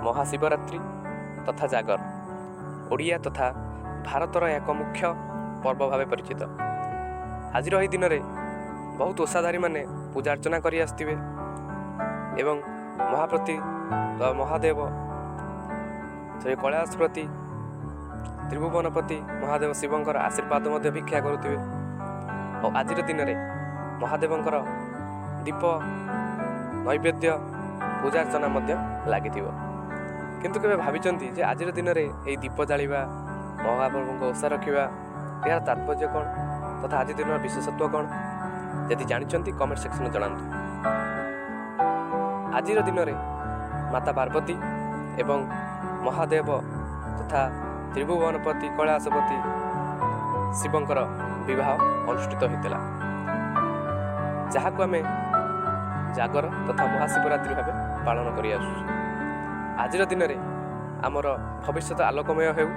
ମହାଶିବରାତ୍ରି ତଥା ଜାଗର ଓଡ଼ିଆ ତଥା ଭାରତର ଏକ ମୁଖ୍ୟ ପର୍ବ ଭାବେ ପରିଚିତ। ଆଜିର ଏହି ଦିନରେ ବହୁତ ଓଷାଧାରୀମାନେ ପୂଜା ଅର୍ଚ୍ଚନା କରି ଆସିଥିବେ ଏବଂ ମହାପ୍ରତି ମହାଦେବ ଶ୍ରୀ କୈଳାସପତି, ତ୍ରିଭୁବନପତି ମହାଦେବ ଶିବଙ୍କର ଆଶୀର୍ବାଦ ମଧ୍ୟ ଭିକ୍ଷା କରୁଥିବେ। ଆଉ ଆଜିର ଦିନରେ ମହାଦେବଙ୍କର ଦୀପ, ନୈବେଦ୍ୟ, ପୂଜାର୍ଚ୍ଚନା ମଧ୍ୟ ଲାଗିଥିବ। କିନ୍ତୁ କେବେ ଭାବିଛନ୍ତି ଯେ ଆଜିର ଦିନରେ ଏହି ଦୀପ ଜାଳିବା, ମହାପ୍ରଭୁଙ୍କ ଓଷା ରଖିବା, ଏହାର ତାତ୍ପର୍ଯ୍ୟ କ'ଣ ତଥା ଆଜି ଦିନର ବିଶେଷତ୍ୱ କ'ଣ? ଯଦି ଜାଣିଛନ୍ତି, କମେଣ୍ଟ ସେକ୍ସନରେ ଜଣାନ୍ତୁ। ଆଜିର ଦିନରେ ମାତା ପାର୍ବତୀ ଏବଂ ମହାଦେବ ତଥା ତ୍ରିଭୁବନପତି କୈଳାସପତି ଶିବଙ୍କର ବିବାହ ଅନୁଷ୍ଠିତ ହୋଇଥିଲା, ଯାହାକୁ ଆମେ ଜାଗର ତଥା ମହାଶିବରାତ୍ରି ଭାବେ ପାଳନ କରି ଆସୁଛୁ। ଆଜିର ଦିନରେ ଆମର ଭବିଷ୍ୟତ ଆଲୋକମୟ ହେଉ।